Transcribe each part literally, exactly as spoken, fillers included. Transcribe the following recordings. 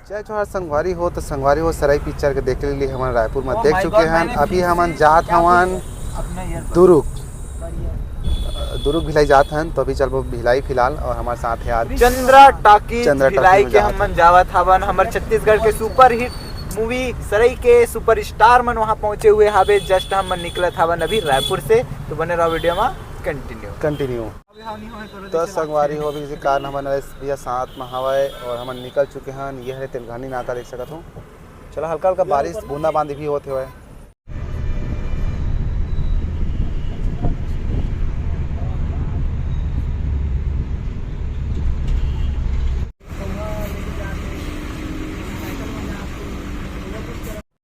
जय जोहार संगवारी हो, तो संगवारी हो, सरई पिक्चर के देख लेली हमन रायपुर में देख चुके हन। अभी हमन जात हवन दुरुग, दुरुग भिलाई जात हन, तो अभी चलबो भिलाई फिलहाल। और हमारे साथ है आज चंद्रा टॉकीज चंद्रा भिलाई टॉकीज में के जात हमन हन। जावत हवन। हमर छत्तीसगढ़ के सुपरहिट मूवी सरई के सुपरस्टार मन वहां पहुंचे हुए हावे। जस्ट हमन निकलत हवन अभी रायपुर से, तो बने रहो वीडियो में कंटिन्यू। कंटिन्यू। तो संगवारी हो, अभी इसी कारण हमन नरेश भैया साथ में हवय और हमन निकल चुके हन। ये हरे तेलघानी नाका, देख सकत हो। चला, हल्का हल्का बारिश बूंदाबांदी भी होत हवय।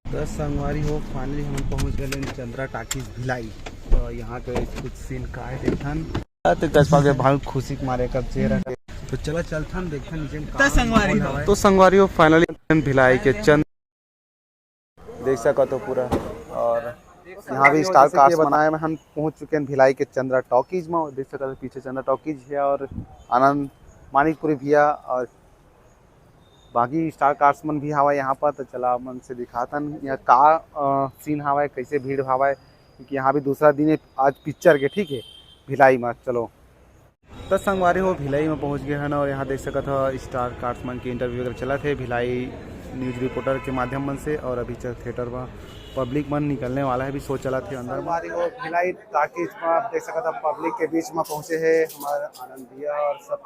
तो संगवारी हो, फाइनली हम पहुंच गए चंद्रा टॉकीज भिलाई। तो यहाँ के कुछ सीन का है देखथन। तो कसबा के भाव खुशी के मारे कब चेहरा के। तो चला चलथन देखथन नीचे में तो का संगवारी माहौल हो। हवय। तो संगवारी हो, फाइनली भिलाई के चंद देख सकत हो पूरा। और यहाँ भी स्टार कास्ट बनाए में हम पहुंच चुके हैं भिलाई के चंद्रा टॉकीज में। देख सकत हो पीछे चंद्रा टॉकीज है और आनंद मानिकपुरी भैया और बाकी स्टार कास्ट मन भी हवय यहाँ पर। तो चला मन से दिखातन यहाँ का सीन हवय, कैसे भीड़ हवय, क्योंकि यहाँ भी दूसरा दिन है आज पिक्चर के, ठीक है, भिलाई में। चलो। त संगवारी हो, भिलाई में पहुंच गए हन और यहाँ देख सकत हो स्टार कास्ट मन के इंटरव्यू वगैरह चलत हे। भिलाई न्यूज रिपोर्टर के माध्यम मन से। और अभी चल थिएटर में पब्लिक मन निकलने वाला है, अभी शो चलत हे अंदर में। संगवारी हो, भिलाई टॉकीज में आप देख सकत हो पब्लिक के बीच में पहुंचे हे हमारे आनंद भैया और सब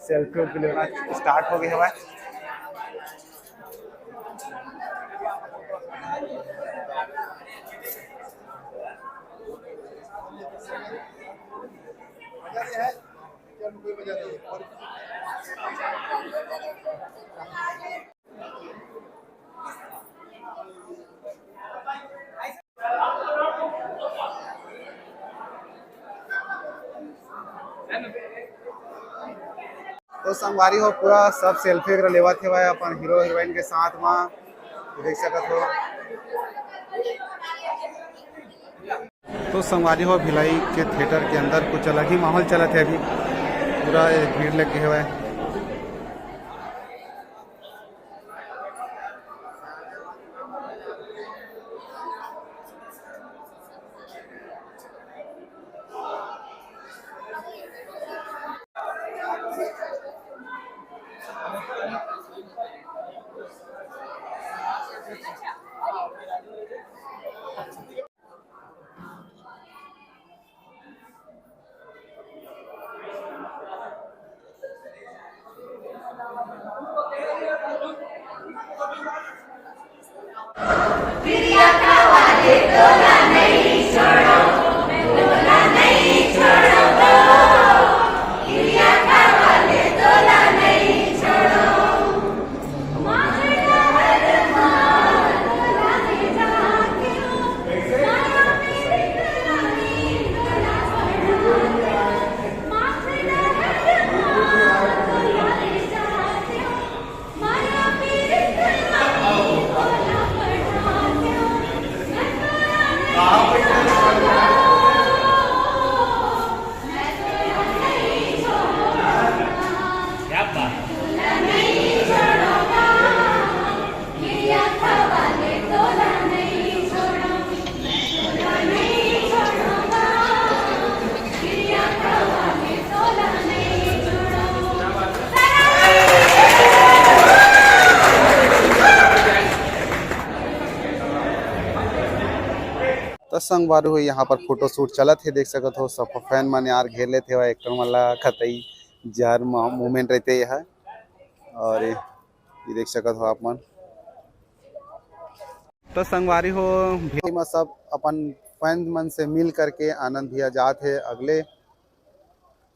सेल्फी उल्फी लेना स्टार्ट हो गए हवय। तो संगवारी हो, पूरा सब सेल्फी वगैरह लेवत हे भाई अपन हीरो हीरोइन के साथ में, देख सकत हो। तो संगवारी हो, भिलाई के थिएटर के अंदर कुछ अलग ही माहौल चलत हे अभी, पूरा एक भीड़ लग गए हवय। त संगवारी हो, यहाँ पर फोटो शूट चलत हे, देख सकत हो, सब फैन मन यार घेर लेथे, एक्टर मन ला कतई जहर मोमेंट रहते ये ह। और ये, ये देख सकत हो आप मन। त संगवारी हो, भीड़ में सब अपन फैन मन से मिल करके आनंद भैया जात हे अगले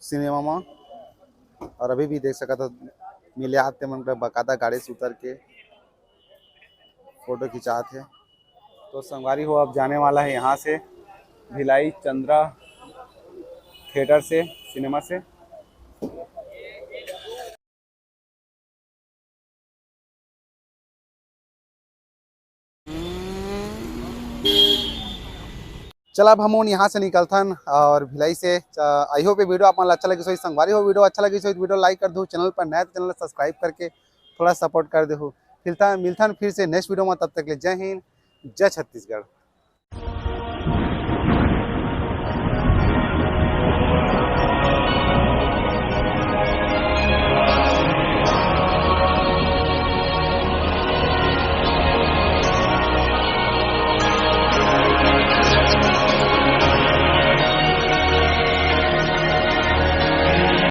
सिनेमा में। और अभी भी देख सकत हो, मिले आते मन कर बकायदा गाड़ी से उतर के फोटो खिंचात हे। तो संगवारी हो, अब जाने वाला है यहाँ से भिलाई चंद्रा थिएटर से, सिनेमा से। चला, अब हमन यहाँ से निकलथन और भिलाई से। आई होप ये वीडियो आप मन ला अच्छा लगिस होही। संगवारी हो, वीडियो अच्छा लगिस होही तो वीडियो लाइक कर दू, चैनल पर नया तो चैनल सब्सक्राइब करके थोड़ा सपोर्ट कर देहू। मिलता मिलथन फिर से नेक्स्ट वीडियो में, तब तक ले जय हिंद, जय छत्तीसगढ़।